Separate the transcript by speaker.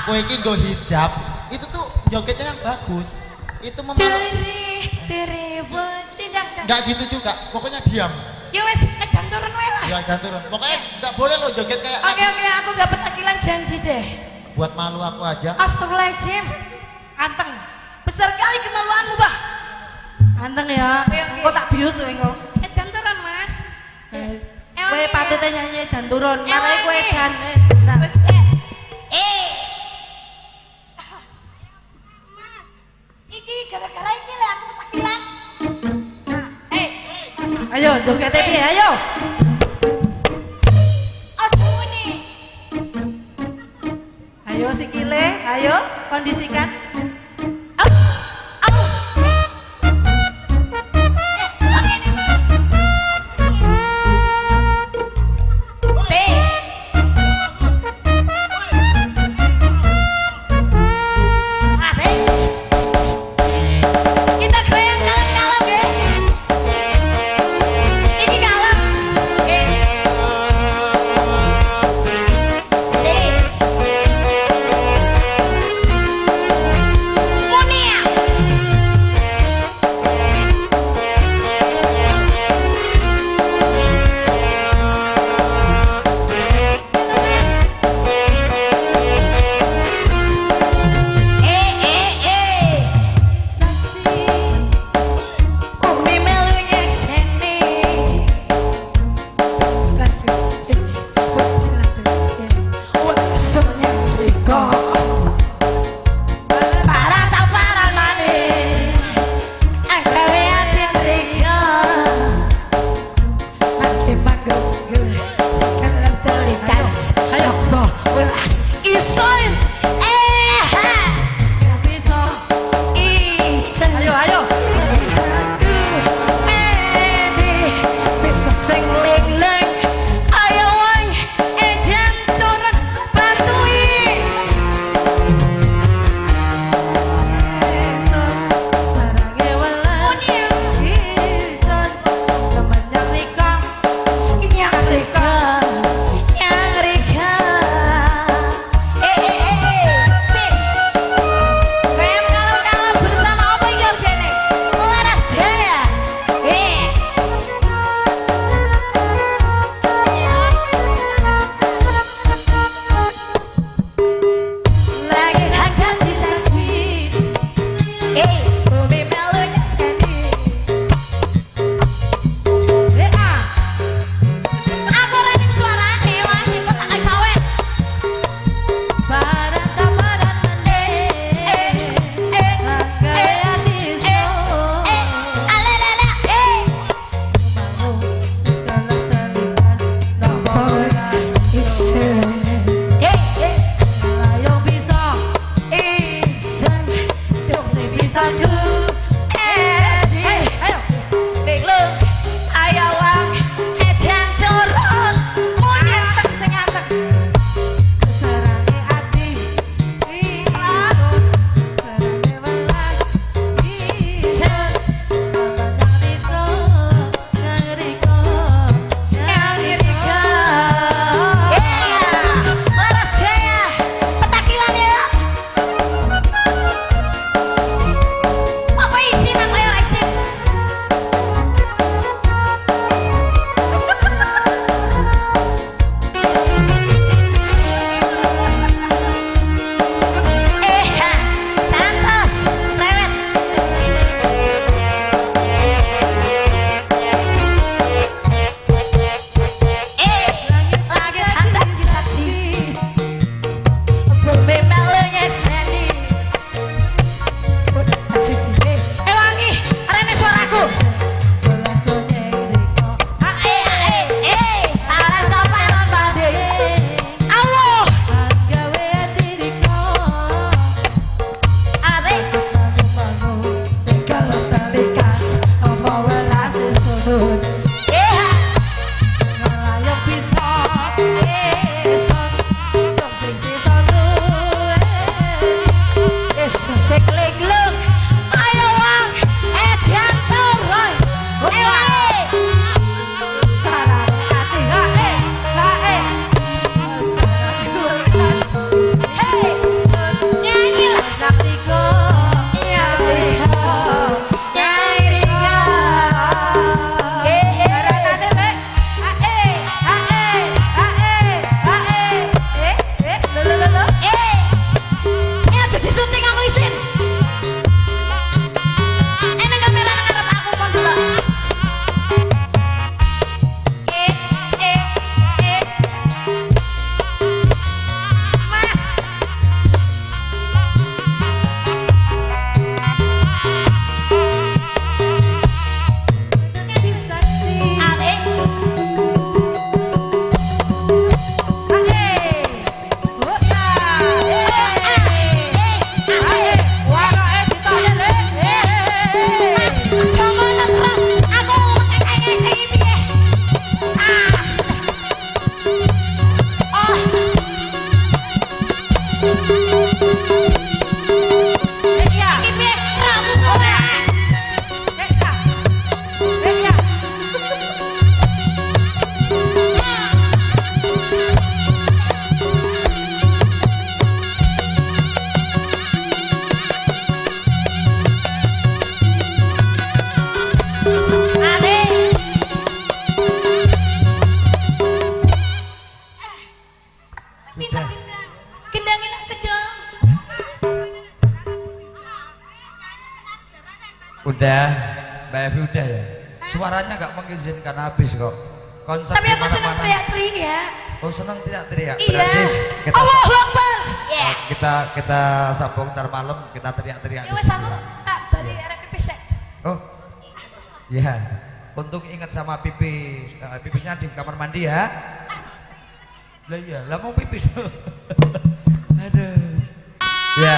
Speaker 1: Kowe iki nggo hijab, itu tuh jogetnya yang bagus. Itu memalu. Enggak gitu juga, pokoknya diam.
Speaker 2: Ya wes, edan turun wae lah.
Speaker 1: Ya edan turun. Pokoknya enggak boleh lo joget kayak
Speaker 2: Oke, oke, aku enggak petakilan janji deh.
Speaker 1: Buat malu aku aja.
Speaker 2: Astagfirullahaladzim.
Speaker 3: Anteng.
Speaker 2: Besar kali kemaluanmu, Bah.
Speaker 3: Anteng ya.
Speaker 2: Oke, oke.
Speaker 3: Kok tak bius kowe engko.
Speaker 2: Edan turun, Mas.
Speaker 3: Kowe patute nyanyi edan turun, marai kowe edan wis.
Speaker 2: Wis. Mas, iki gara-gara iki lho aku petakilan.
Speaker 3: Ayo jogete piye? Ayo.
Speaker 2: Aduh nih.
Speaker 3: Ayo sikile, ayo kondisikan.
Speaker 2: Au. Au. Asik. Kita goyang kalem-kalem ya. Iki kalem.
Speaker 3: Iya.
Speaker 2: Iki piye? Rokku suwe.
Speaker 3: Iya. Iya.
Speaker 2: Asik. Pinter gendang. Gendangin aku dong.
Speaker 4: Udah, Mbak Evi udah ya. Suaranya nggak mengizinkan habis kok. Konser
Speaker 2: Tapi
Speaker 4: di
Speaker 2: aku seneng
Speaker 4: mana-mana.
Speaker 2: teriak-teriak.
Speaker 4: Oh seneng teriak-teriak.
Speaker 2: Iya.
Speaker 4: Berarti kita
Speaker 2: Allahu Akbar. Iya.
Speaker 4: kita sambung ntar malam kita teriak-teriak.
Speaker 2: Ya
Speaker 4: di
Speaker 2: wis
Speaker 4: sini.
Speaker 2: aku tak bali arep pipis sek.
Speaker 4: Oh, ya. Untung ingat sama pipis. Pipisnya di kamar mandi ya. Lah iya, lah mau pipis. Aduh. Ya.